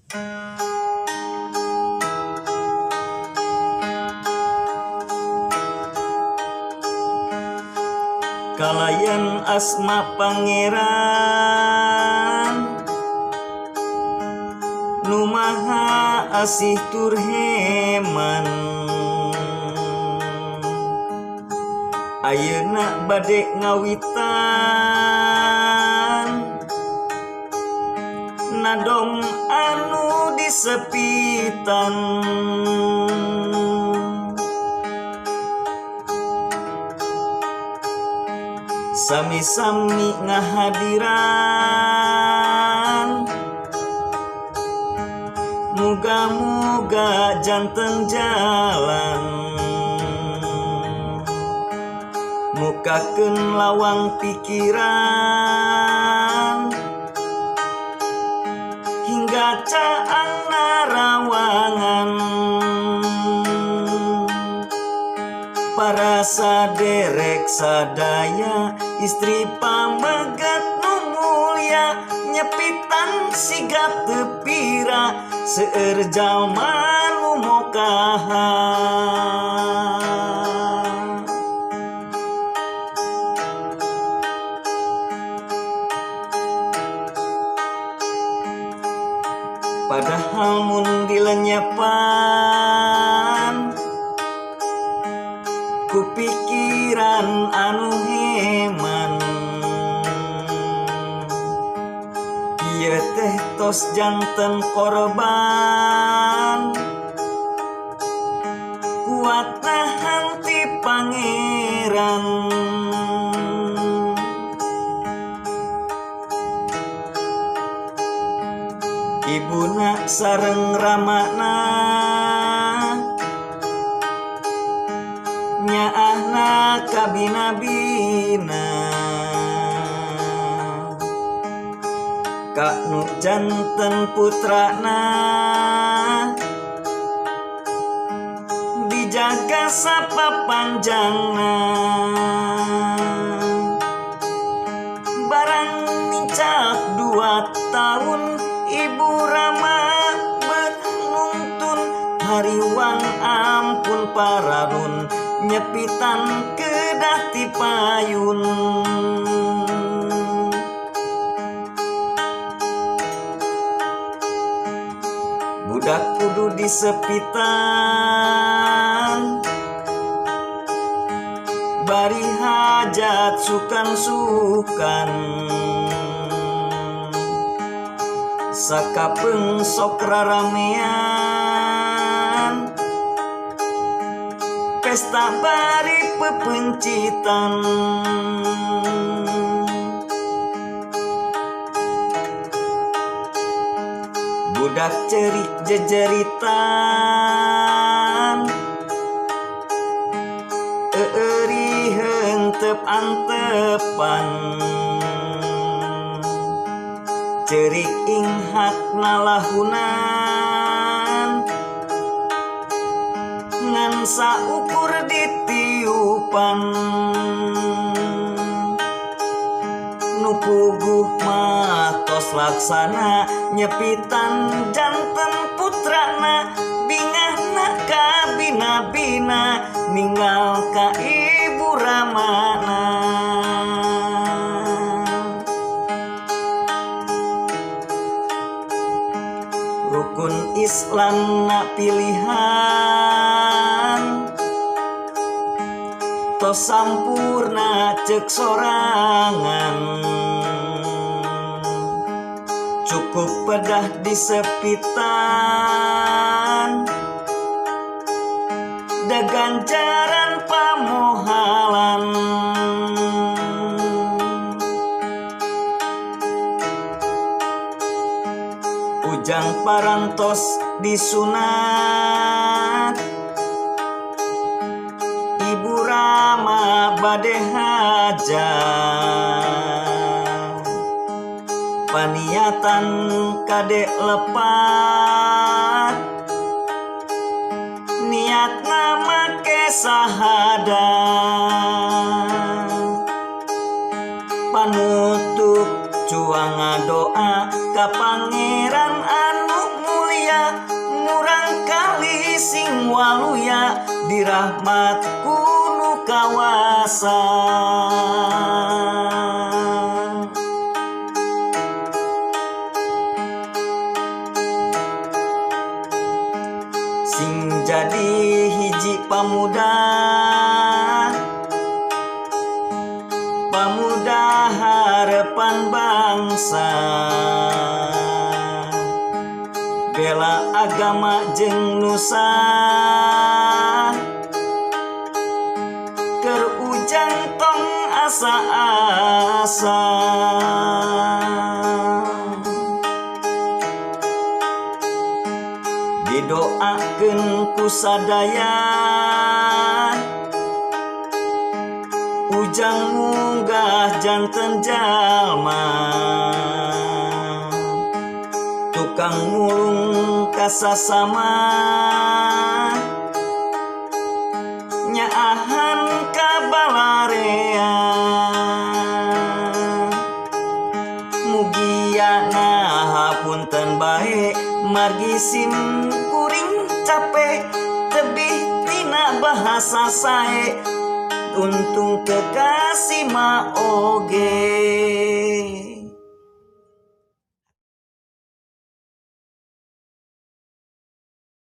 Kalayan asma pangeran nu maha asih tur heman. Ayeuna bade ngawitan nadom anu disepitan. Sami-sami ngahadiran, muga-muga janten jalan, mukakeun lawang pikiran hingga caang narawangan. Para saderek sadaya, istri pamegat nu mulia, nyepitan siga teu pira, seueur jalma nu mokaha. Padahal mun dilenyepan ku pikiran anu heman, ieu teh tos janten korban, kuat nahan ti pangeran. Ibuna sareng ramana, nyaahna kabina-bina, ka nu janten putrana, dijaga sapapanjangna. Barang nincak 2 tahun ibu rama benuntun, hariwang ampun pararun, nyepitan kedah ti payun. Budak kudu disepitan bari hajat sukan-sukan, sakapeung sok raramean, pesta bari pepencitan. Budak cerik jejeritan, euri hentep antepan, cerik inghak nalahunan, ngan saukur ditiupan. Nu puguh mah tos laksana, nyepitan janten putrana, bingahna kabina-bina, ninggal ka ibu ramana. Rukun Islam na pilihan, tos sampurna ceuk sorangan, cukup pedah disepitan, da ganjaran pamohalan. Ujang parantos disunat, ibu rama bade hajat, paniatan kade lepat, niatna make sahadat, panutup cuang ngadoa ka pangeran anu mulia. Dirahmat ku Nu Kawasa. Sing jadi hiji pamuda, pamuda harepan bangsa, bela agama jeung nusa, keur ujang tong asa-asa. Didoakeun ku sadaya, ujang munggah janten jalma, tukang mulung kasasama, nyaahan ka balarea. Mugia ngahapunten bae margi sim kuring capek tebih tina bahasa sae, untung kekasih ma oge.